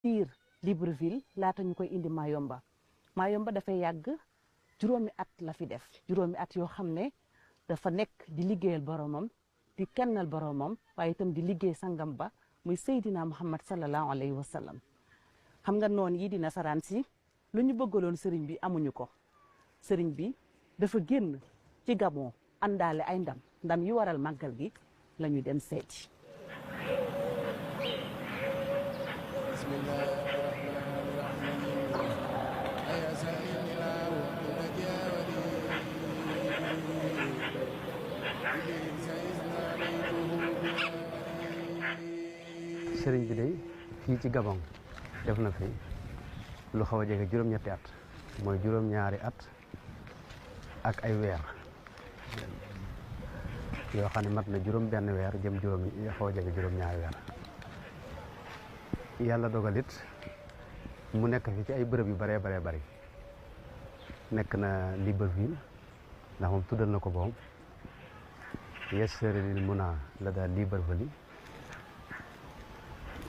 biir Libreville laata ñu koy indi Mayomba Mayomba dafay yàgg juróomi at la fi def juróomi at yoo xam ne dafa nekk di liggéeyal boromam di kennal boromam waaye itam di liggéey sangam ba muy Seydina Muhammad sallallahu alayhi wa sallam xam nga noon yi di nasaraan si lu ñu bëggaloon sëriñ bi amuñu ko sëriñ bi dafa génn ci Gabon àndaale ay ndam yi waral màggal gi la ñu dem seeti. sëriñ bi day fii ci Gabon def na fi lu xaw a jege juróom-ñetti at mooy juróom-ñaari at ak ay weer yoo xam ne mat na juróom-benn weer jëm xaw a jege juróom-ñaari weer yàlla dogalit mu nekk fi ci ay bërëb yu baree baree bari nekk na Libreville ndax moom tuddal na ko boom yesseril muna la daal Libreville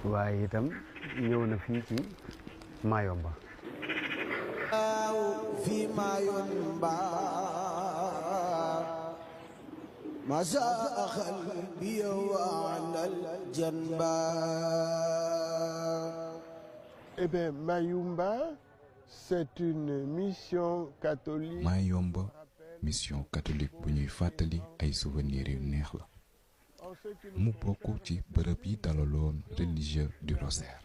waaye itam ñëw na fii ci Mayomba fi Mayomba masa qalbi wa alal janba. Eh bien, Mayomba, c'est une mission catholique. Mayomba, mission catholique bu ñuy fàttali ay souvenirs yu neex la. mu bokk ci bërëb yi dalaloon religieux du rosaire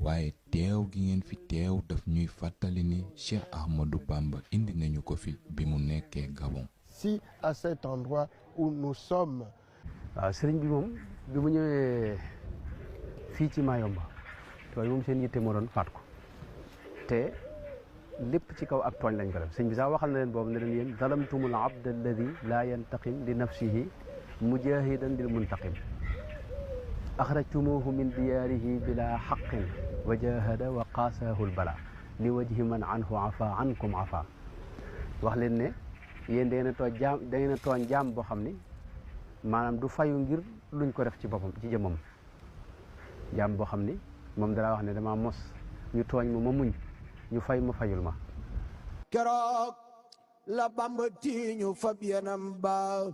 waaye teew gi ngeen fi teew daf ñuy fàttali ni Cheikh Ahmadou Bamba indi nañu ko fi bi mu nekkee Gabon. Si à cet endroit où nous sommes. waaw sëriñ bi moom bi mu ñëwee fii ci Mayomba tooñ moom seen yitte moo doon faat ko te lépp ci kaw ak tooñ lañ ko def sëñ bi sax waxal na leen boobu ne leen yéen zalamtumul abda alladi laa yantaqim li nafsihi mujahidan bil muntaqim axrajtumuhu min diyaarihi bila xaqin wa jahada wa qaasahu l bala li wajhi man anhu afa ankum afa wax leen ne yéen da ngeen a tooñ jaam boo xam ni maanaam du fayu ngir luñ ko def ci boppam ci jëmmam jaam boo xam ni moom dara wax ne dama mos ñu tooñ ma muñ ñu fay ma fayul ma. keroog la Bamba tiiñu fab yanam ba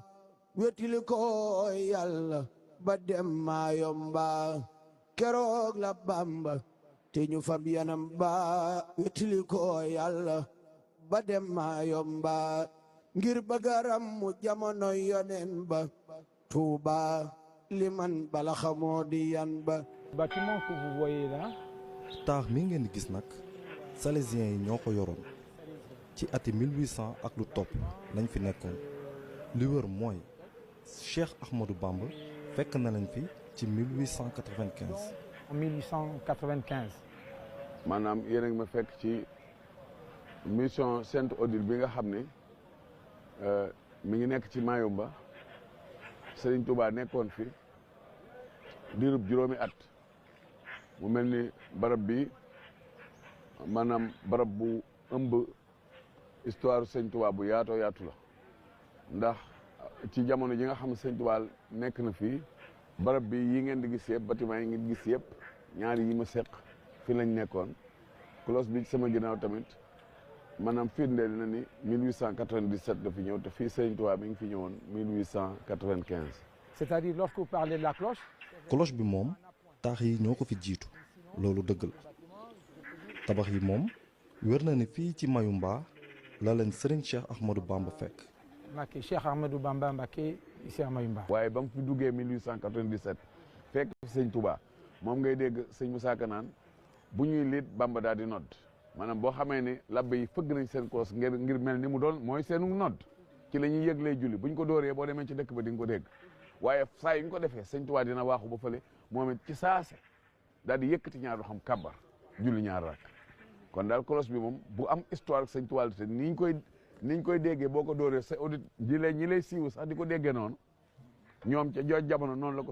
wetili ko yàlla ba dem Mayomba keroog la Bamba tiiñu fab yanam ba wetili ko yàlla ba dem Mayomba ngir bëggaram mu jamono yonen ba Tuuba liman bala xamoo di yan ba. bâtiment que vous voyez là. taax mi ngeen di gis nag salésiens yi ñoo ko yoroon ci ati 1800 ak lu topp lañ fi nekkoon li wër mooy Cheikh Ahmadou Bamba fekk na leen fi ci 1895. en 1895. maanaam yéen a ngi ma fekk ci mission Sainte Odile bi nga xam ne mi ngi nekk ci Mayomba Serigne Touba nekkoon fi diirub juróomi at mu mel ni barab bi maanaam barab bu ëmb histoire Serigne Touba bu yaatoo yaatu la ndax ci jamono ji nga xam ne Serigne Touba nekk na fii barab bi yi ngeen di gis yëpp bâtiment yi ngeen gis yëpp ñaari yi ma seq fi lañ nekkoon cloche bi sama ginnaaw tamit maanaam firndeel na ni 1897 la fi ñëw te fii Serigne Touba mi ngi fi ñëwoon 1895. c'est-à-dire lorsque vous parlez de la cloche. cloche bi moom taax yi ñoo ko fi jiitu loolu dëgg la tabax yi moom wér na ni fii ci Mayomba la leen Serigne Cheikh Ahmadou Bamba fekk. Mbacké Cheikh Ahmadou Bamba Mbacké ici à Mayomba. waaye ba mu fi duggee 1897 fekk fi Serigne Touba moom ngay dégg sëñ Moussa Ka naan bu ñuy liit Bamba daal di nodd maanaam boo xamee ni labbe yi fëgg nañ seen koos ngir mel ni mu doon mooy seenu nodd ci la ñuy yëglee julli buñ ko dóoree boo demee ci dëkk ba di nga ko dégg waaye saa yu ñu ko defee sëñ Touba dina waaxu ba fële moom it ci saase daal di yëkkati ñaar xam kàbbar julli ñaar rak kon daal cloche bi moom bu am histoire ak sëñ Touba te niñ koy déggee boo ko dóoree sa audit ñi lay siiw sax di ko déggee noonu ñoom ca jooj jamono noonu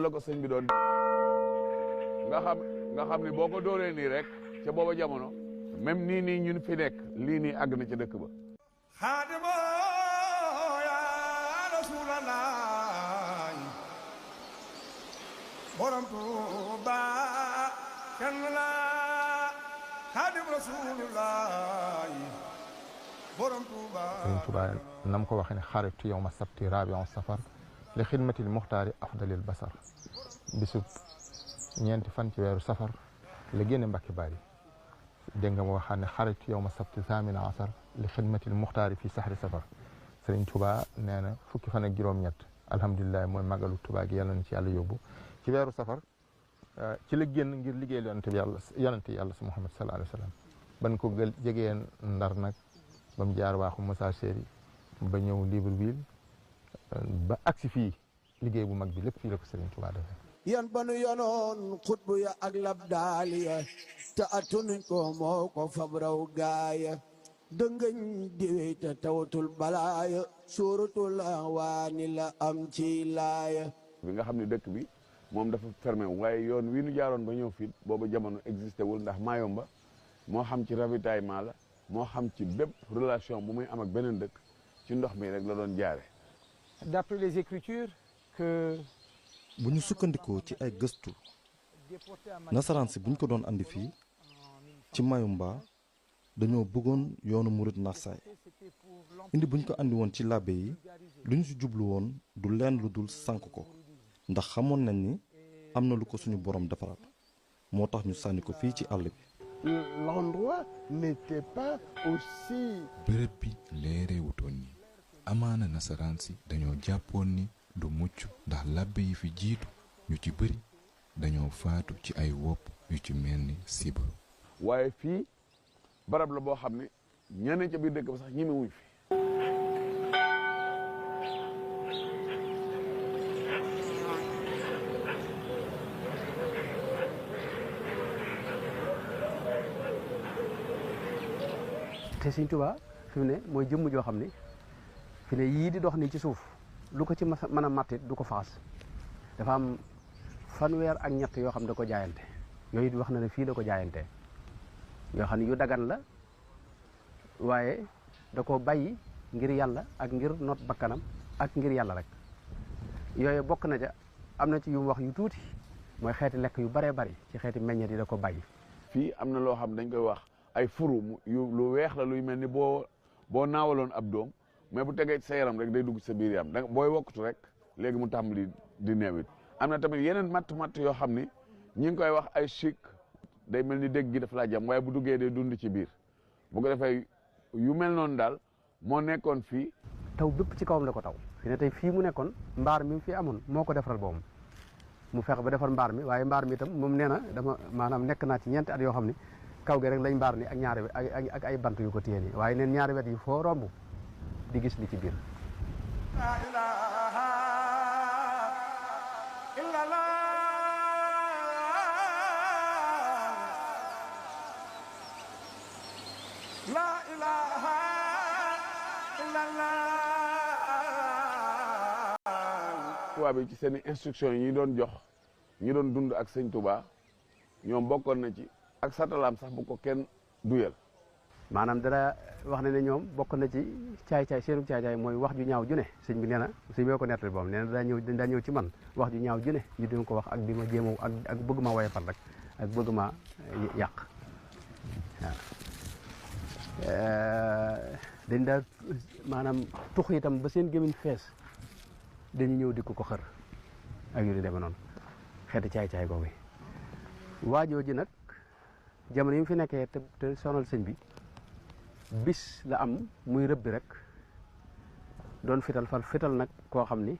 la ko sëñ bi doon nga xam ni boo ko dóoree nii rek ca booba jamono même nii ñun fi nekk lii nii àgg na ca dëkk ba. xaadima ya rasulallah borom Tuuba kenn la xaadim rasulullah borom Tuuba. Sëriñ Tuuba nam ko waxee ne xaribtu yawma sabti rabi'u safar li xidmatil muxtaari afdalil basar bisub ñeenti fan ci weeru safar la génne Mbàkke Bari dégg nga mu waxaat ne xaribtu yawma sabti zamina asar li xidmatil muxtaari fii saxri safar Sëriñ Tuuba nee na fukki fan ak juróom-ñett alhamdulilah mooy magalu Tuuba gi yàlla na ci yàlla yóbbu ci weeru safar ci la génn ngir liggéeyal yonente yàlla su Muhammad sallallahu alayhi wa sallam ban ko jegee Ndar nag ba mu jaar waaxu Moussa Séri ba ñëw Libreville ba agsi fii liggéey bu mag bi lépp fii la ko Sëriñ Tuuba defee. yan banu yonoon xutbu ya ak labdaaliya te atunuñ ko moo ko fabraw gaaya dëngëñ diwey te tawatul balaaya suuratul waani la am ci laaya bi nga xam ne dëkk bi moom dafa fermé wu waaye yoon wi nu jaaroon ba ñëw fii boobu jamono existé wul ndax Mayumba moo xam ci ravitaillement la moo xam ci bépp relation bu muy am ak beneen dëkk ci ndox mi rek la doon jaare. D'après les Écritures que bu ñu sukkandikoo ci ay gëstu nasaraan si bu ñu ko doon andi fii ci Mayumba dañoo bëggoon yoonu murit nasaay indi bu ñu ko andi woon ci labbe yi lu ñu si jublu woon du leen lu dul sànk ko ndax xamoon nañ ni am na lu ko suñu borom defaraat moo tax ñu sànni ko fii ci àll bi. L'endroit n'était pas aussi. bërëb bi leeree wutoon ni amaana nasaraan si dañoo jàppoon ni du mucc ndax labbe yi fi jiitu ñu ci bëri dañoo faatu ci ay wopp yu ci mel ni sibaru. waaye fii barab la boo xam ne ñeneen ca biir dëkk ba sax ñemewuñ fi. te Sëriñ Tuuba fi mu ne mooy jëmm joo xam ne fi ne yii di dox nii ci suuf lu ko ci mën a mattit du ko faxas dafa am fanweer ak ñett yoo xam ne da ko jaayante yooyu it wax na ne fii da ko jaayante yoo xam ne yu dagan la waaye da ko bàyyi ngir yàlla ak ngir not bakkanam ak ngir yàlla rek yooyu bokk na ja am na ci yu mu wax yu tuuti mooy xeeti lekk yu baree bari ci xeeti meññeet yi da ko bàyyi. fii am na loo xam dañ koy wax ay furu yu lu weex la luy mel ni boo naawaloon ab doom mais bu tegee ci sa yaram rek day dugg ci sa biir yaram da booy wokkatu rek léegi mu tàmbali di neewit am na tamit yeneen matt yoo xam ni ñi ngi koy wax ay chic day mel ni dégg gi dafa laa jam waaye bu duggee day dund ci biir bu ko defee yu mel noonu daal moo nekkoon fii. taw bépp ci kawam la ko taw fi ne tey fii mu nekkoon mbaar mi fi amoon moo ko defaral boobu mu fex ba defar mbaar mi waaye mbaar mi itam moom nee na dama maanaam nekk naa ci ñeenti at yoo xam ne kaw gi rek lañ mbaar ni ak ñaari ak ay bant yu ko téye nii waaye neen ñaari wet yi foo romb di gis li ci biir. La ilaha illallah la ilaha illallah. tubaab bi ci seen instruction yi ñu doon jox ñu doon dund ak sëñ Touba ñoom bokkoon na ci ak satalaam sax bu ko kenn duyal. maanaam dara wax na ne ñoom bokk na ci caay-caay seenu caay-caay mooy wax ju ñaaw ju ne sëñ bi nee na sëñ bi ko nettali boobu nee na daa ñëw ci man wax ju ñaaw ju ne ñu dima ko wax ak di ma jéem ak bëgg ma woyofal rek ak bëgg ma yàq waaw dañ daa maanaam tux itam ba seen gémmiñ fees dañu ñëw di ko xër ak yu di demee noonu xeeti caay-caay googu waajoo ji nag jamono yi mu fi nekkee te sonal sëñ bi bis la am muy rëbbi rek doon fital nag koo xam ni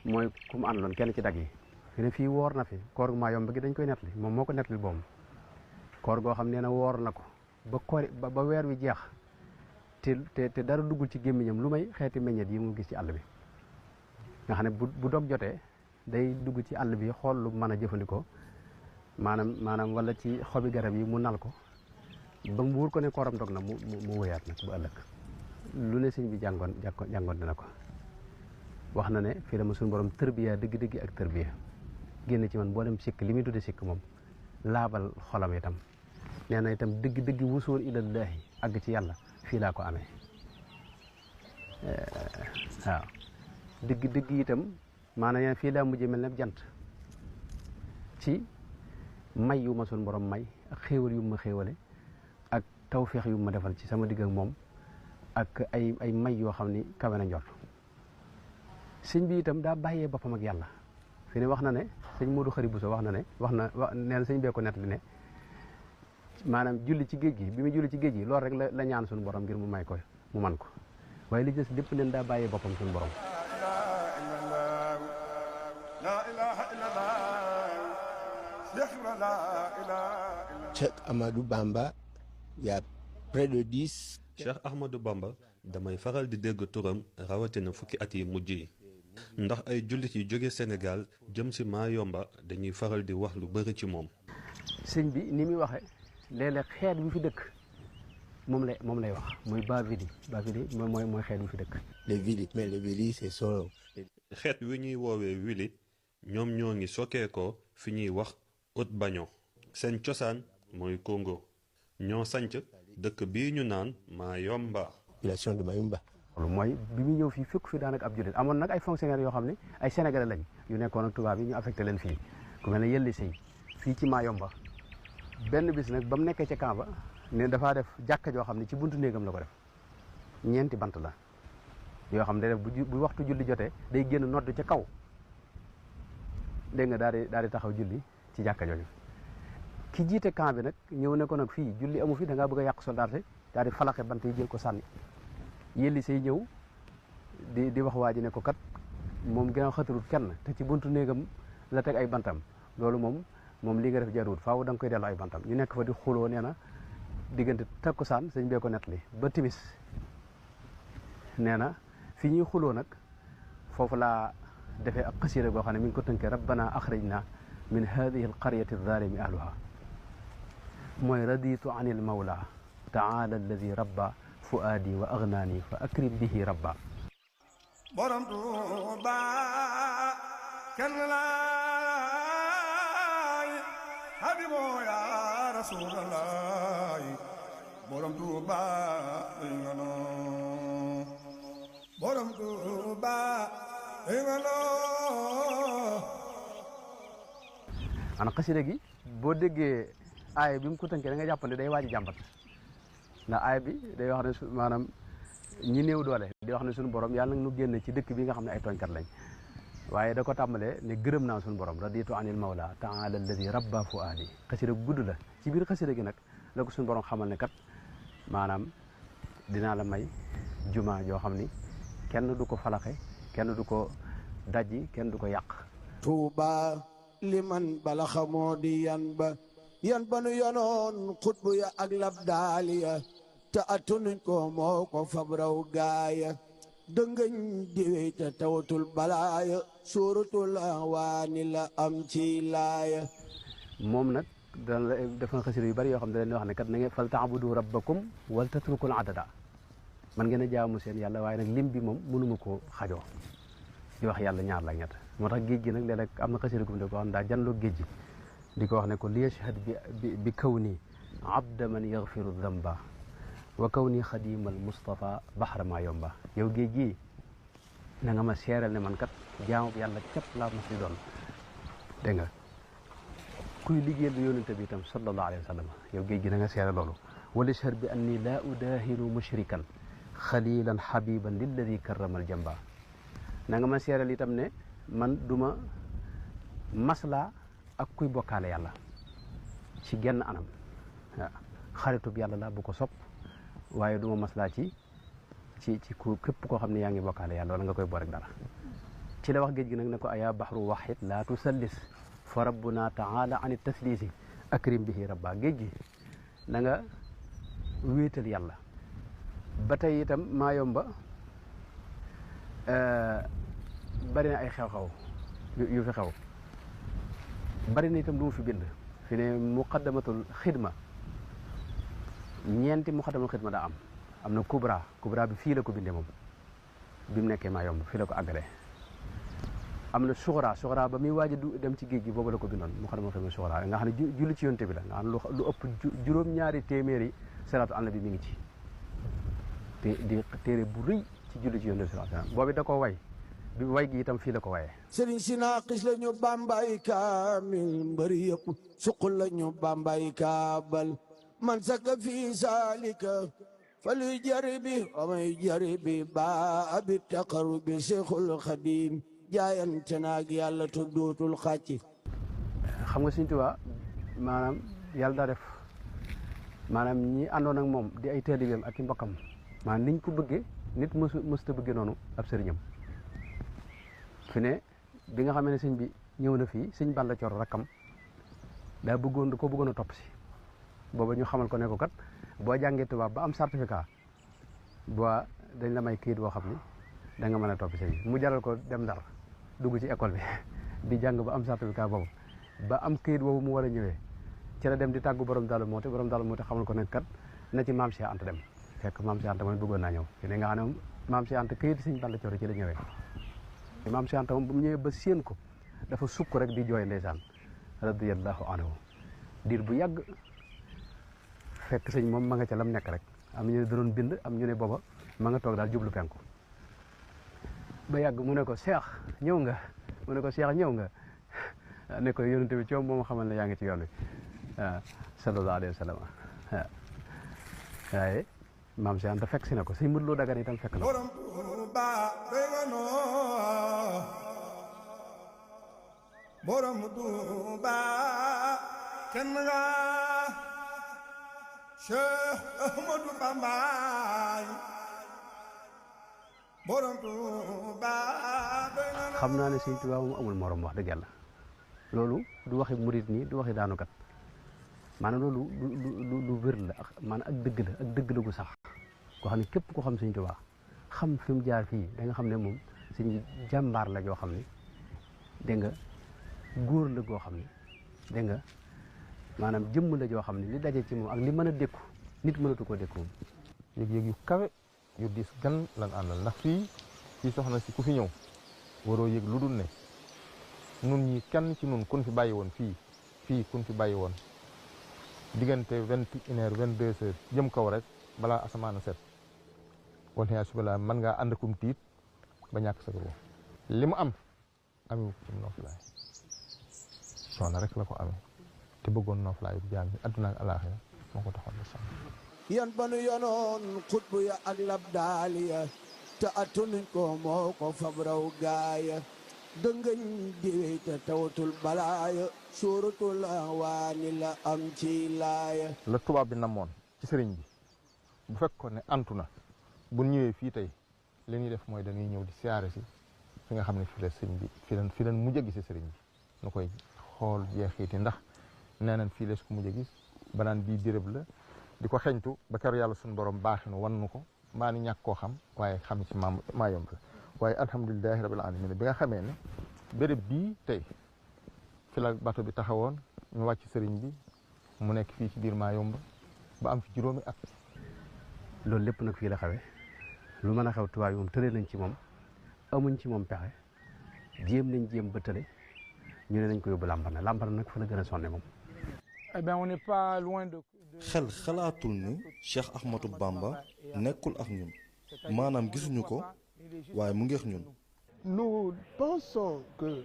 mooy ku mu àndaloon kenn ci dag yi fi ne fii woor na fi koor gu Mayumba gi dañ koy nettali moom moo ko nettali boobu koor goo xam nee na woor na ko ba weer wi jeex te dara duggul ci gémmiñam lu may xeeti meññeet yi mu gis ci àll bi nga xam ne bu dog jotee day dugg ci àll bi xool lu mën a jëfandikoo maanaam wala ci xobi garab yi mu nal ko ba mu wóor ko ne kooram dog na mu wéyaat nag bu ëllëg lu ne sëñ bi jàngoon dina ko wax na ne fii dama suñu borom tërbiya dëgg-dëgg ak tërbiya génn ci man boo dem sikk li muy tudde sikk moom laabal xolam itam nee na itam dëgg-dëgg wusoon ilallaahi àgg ci yàlla fii laa ko amee waaw dëgg-dëgg itam maanaam fii laa mujjee mel ne jant ci may yu ma suñu borom may ak xéewal yu ma xéewale ak tawféex yu ma defal ci sama digg ak moom ak ay may yoo xam ni kawe na njort sëñ bi itam daa bàyyee boppam ak yàlla fi ne wax na ne sëñ Modou Khari Bousso wax na nee na sëñ bee ko nettali ne maanaam julli ci géej gi bi mu julli ci géej gi loolu rek la ñaan suñu borom ngir mu may ko mu man ko waaye li des lépp leen daa bàyyee boppam suñu borom. Cheikh Ahmadou Bamba y a près de 10. Cheikh Ahmadou Bamba damay faral di dégg turam rawatina fukki at yi mujj yi ndax ay jullit yu jóge Sénégal jëm si Mayumba dañuy faral di wax lu bëri ci moom. sëñ bi ni muy waxee léeg-léeg xeet bi fi dëkk moom lay wax muy Bavili mooy xeet bi fi dëkk. les Wili mais les Wili c'est solo. xeet wi ñuy woowee Wili ñoom ñoo ngi sokkee ko fi ñuy wax Haut-Bagnon seen cosaan mooy Congo ñoo sanc dëkk bii ñu naan Mayumba. population de Mayumba. loolu mooy bi muy ñëw fii fekk fi daanaka ab jullit amoon nag ay fonctionnaires yoo xam ne ay sénégalais lañ yu nekkoon ak tubaab yi ñu affecté leen fii ku mel ne Yelli Sey fii ci Mayumba benn bis nag ba mu nekkee ca camp ba ne dafaa def jàkka joo xam ne ci buntu néegam la ko def ñeenti bant la yoo xam ne day def bu waxtu julli jotee day génn nodd ca kaw dégg nga daal di taxaw julli ci jàkka jooju ki jiite camp bi nag ñëw ne ko nag fii julli amu fi da ngaa bëgg a yàq soldat si daal di falaxe bant yi jël ko sànni Yelli Sey ñëw di wax waa ji ne ko kat moom gën a xatarut kenn te ci buntu néegam la teg ay bantam loolu moom li nga def jaruwut faaw da nga koy dellu ay bantam ñu nekk fa di xuloo nee na diggante takkusaan sëñ bee ko nettali ba timis nee na fi ñuy xuloo nag foofu laa defee ak xasida goo xam ne mi ngi ko tënkee rabbana axrijna min hadihi alqaryati alzalimi ahluha mooy raditu an il mawla taala alladi rabba fuaadi wa agnaani fa akrim bihi rabba borom Tuuba kenn laay habibo ya rasulallah borom Tuuba ingano borom Tuuba ingano ana xasida gi boo déggee aaya bi mu ko tënkee da nga jàpp ne day waaj jàmbat ndax aaya bi day wax ne maanaam ñi néew doole di wax ne suñu borom yàlla nag nu génn ci dëkk bi nga xam ne ay tooñkat lañ waaye da ko tàmbalee ne gërëm naa suñu borom raditu anil mawla taala alladi rabba fuaadi xasida gu gudd la ci biir xasida gi nag la ko suñu borom xamal ne kat maanaam dinaa la may juma joo xam ni kenn du ko falaxe kenn du ko dajji kenn du ko yàq. Tuuba liman bala xamoo di yan ba nu yonoon xutbu ya ak labdaaliya te atunuñ ko moo ko fabraw gaaya dëngëñ diwey te tawatul balaaya suuratul awaani la am ci laaya. moom nag dana la def na xasida yu bari yoo xam ne da leen wax ne kat na ngeen fal taabudu rabbakum wal tatrukul adada man ngeen a jaamu seen yàlla waaye nag lim bi moom mënuma koo xajoo di wax yàlla ñaar la ñett moo tax géej gi nag léeg-léeg am na xasida gu mu ko xam daa janloo géej gi di ko wax ne ko li yashhad bi kaw nii abda man yaghfiru dhanba wa kaw nii xadimal Mustafa bahra Mayumba yow géej gi na nga ma seeral ne man kat jaamu yàlla képp laa mas di doon dégg nga kuy liggéeyal bi yonente bi itam sallallahu alayhi wa sallam yow géej gi na nga seeral loolu wala yashhad bi anni laa udahinu mushrikan xalilan habiban lilladi karramal jamba na nga ma seeral itam ne man duma masla ak kuy bokkaale yàlla ci genn anam waaw xaritub yàlla la bu ko sopp waaye duma maslaa ci ku képp koo xam ne yaa ngi bokkaale yàlla wala nga koy boo rek dara ci la wax géej gi nag ne ko aya bahru wahid la tusallis fa rabbuna taala an taslisi akrim bihi rabba géej gi na nga wéetal yàlla ba tey itam Mayumba bari na ay xew-xew yu fi xew bari na itam lu mu fi bind fi ne muqaddamatul xidma ñeenti muqaddamatul xidma daa am na kubra bi fii la ko bindee moom bi mu nekkee Mayumba fii la ko àggale am na suxra ba muy waaj a dem ci géej gi boobu la ko bindoon muqaddamatul xidma suxra nga xam ne julli ci yonte bi la nga xam ne lu ëpp juróom-ñaari téeméeri salaatu ala nabi mi ngi ci te di téere bu rëy ci julli ci yonte bi sallallahu alayhi wasallam boobu da ko way bi way gi itam fii la ko waye sëriñ si naaqis la ñu bambay kaamil mbëri yëpp suqul la ñu bambay kaabal man saka fii saalika faluy jaribi amay jaribi ba abi taqarubi Seexul Xadiim jaayante naag yàlla te dootul xàcc. xam nga Sëriñ Tuubaa maanaam yàlla daa def maanaam ñi àndoon ak moom di ay taalibeem ak i mbokkam maanaam niñ ko bëggee nit mësta bëggee noonu ab sëriñam fi ne bi nga xamee ne sëñ bi ñëw na fii sëñ Balla Coro rakkam da ko bëggoon a topp si booba ñu xamal ko ne ko kat boo jàngee tubaab ba am certificat boo dañ la may këyit boo xam ni da nga mën a topp sëñ bi mu jaral ko dem Ndar dugg ci école bi di jàng ba am certificat boobu ba am këyit boobu mu war a ñëwee ci la dem di tàggu borom Daaru Muxti xamal ko ne kat na ci maam Cheikh Anta dem fekk maam Cheikh Anta mooy bëggoon naa ñëw fi ne nga xam ne maam Cheikh Anta këyit sëñ Balla Coro ci la ñëwee maam Cheikh Anta moom bu mu ñëwee ba séen ko dafa sukk rek di jooy ndeysaan radiyallahu anhu diir bu yàgg fekk sëñ moom ma nga ca lam nekk rek am ñu ne da doon bind am ñu ne booba ma nga toog daal jublu penku ba yàgg mu ne ko Cheikh ñëw nga mu ne ko Cheikh ñëw nga ne ko yonente bi coom moom xamal ne yaa ngi ci yoon wi waaw sallallahu alayhi wa sallam waaw waaye maam Cheikh Anta fekk si na ko sëñ Modou Lo Dagana itam fekk na ko borom Tuuba kenn nga Cheikh Ahmadou Bamba borom Tuuba xam naa ne sëñ Tuuba moom amul morom wax dëgg yàlla loolu du waxi murit nii du waxi daanukat maanaam loolu lu wér la maanaam ak dëgg la gu sax koo xam ne képp ko xam sëñ Tuuba xam fi mu jaar fii da nga xam ne moom sëñ jàmbaar la joo xam ne dégg nga góor la goo xam ne dégg nga maanaam jëmm la joo xam ne li daje ci moom ak li mën a dékku nit mënatu koo dékku moom yëg-yëg yu kawe yu diis gan lan àndal ndax fii soxna si ku fi ñëw waroo yëg lu dul ne nun ñi kenn ci nun kun fi bàyyi woon fii kun fi bàyyi woon diggante 21h 22h jëm kaw rek balaa asamaan set wala yaa subala mën ngaa ànd akum tiit ba ñàkk sa bopp li mu am amiwu ko ci noflaay soxna rek la ko amee te bëggoon noflaay bu jaam bi adduna ak alaaxira moo ko taxoon di sonn yan banu yonoon xutbu ya ak labdaaliya te atunuñ ko moo ko fabraw gaaya dëngëñ diwey te tawatul balaaya suuratul waani la am ci laaya la tubaab bi namoon ci sëriñ bi bu fekkoon ne antu na bu ñëwee fii tey li ñuy def mooy dañuy ñëw di siyaare si fi nga xam ne fi la sëriñ bi fi leen mujj a gis sëriñ bi nu koy xool jeexiti ndax nee nañ fii lees ko mujj a gis ba naan bii béréb la di ko xeñtu ba keroog yàlla suñu borom baaxinu wan nu ko mbaa ni ñàkk koo xam waaye xam ci Mayumba waaye alhamdulilahi rabil alamin bi nga xamee ne béréb bii tey fi la bato bi taxawoon ñu wàcc sëriñ bi mu nekk fii ci biir Mayumba ba am fi juróomi at loolu lépp nag fii la xawee lu mën a xew tubaab yi moom tële nañ ci moom amuñ ci moom pexe jéem ba tële ñu ne nañ ko yóbbu Lambaréné nag fa la gën a sonne moom. Eh bien, on n'est pas loin de. xel xalaatul ni Cheikh Ahmadou Bamba nekkul ak ñun maanaam gisuñu ko waaye mu ngi ak ñun. Nous pensons que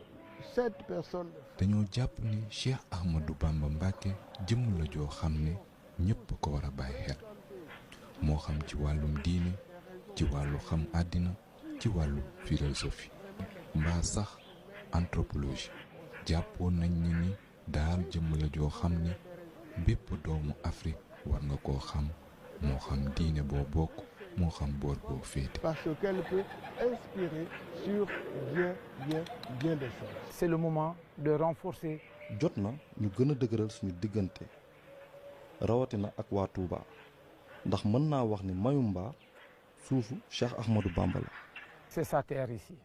cette personne. dañoo jàpp ni Cheikh Ahmadou Bamba Mbacké jëmm la joo xam ne ñëpp ko war a bàyyi xel moo xam ci wàllum diine ci wàllu xam àddina ci wàllu philosophie mbaa sax anthropologie jàppoon nañ ni daal jëmm la joo xam ne bépp doomu Afrique war nga koo xam moo xam diine boo bokk moo xam boor boo féete. Parce qu'elle peut inspirer sur bien des choses. C'est le moment de renforcer. jot na ñu gën a dëgëral suñu diggante rawatina ak waa Touba ndax mën naa wax ni Mayumba suufu Cheikh Ahmadou Bamba la. C'est sa terre ici.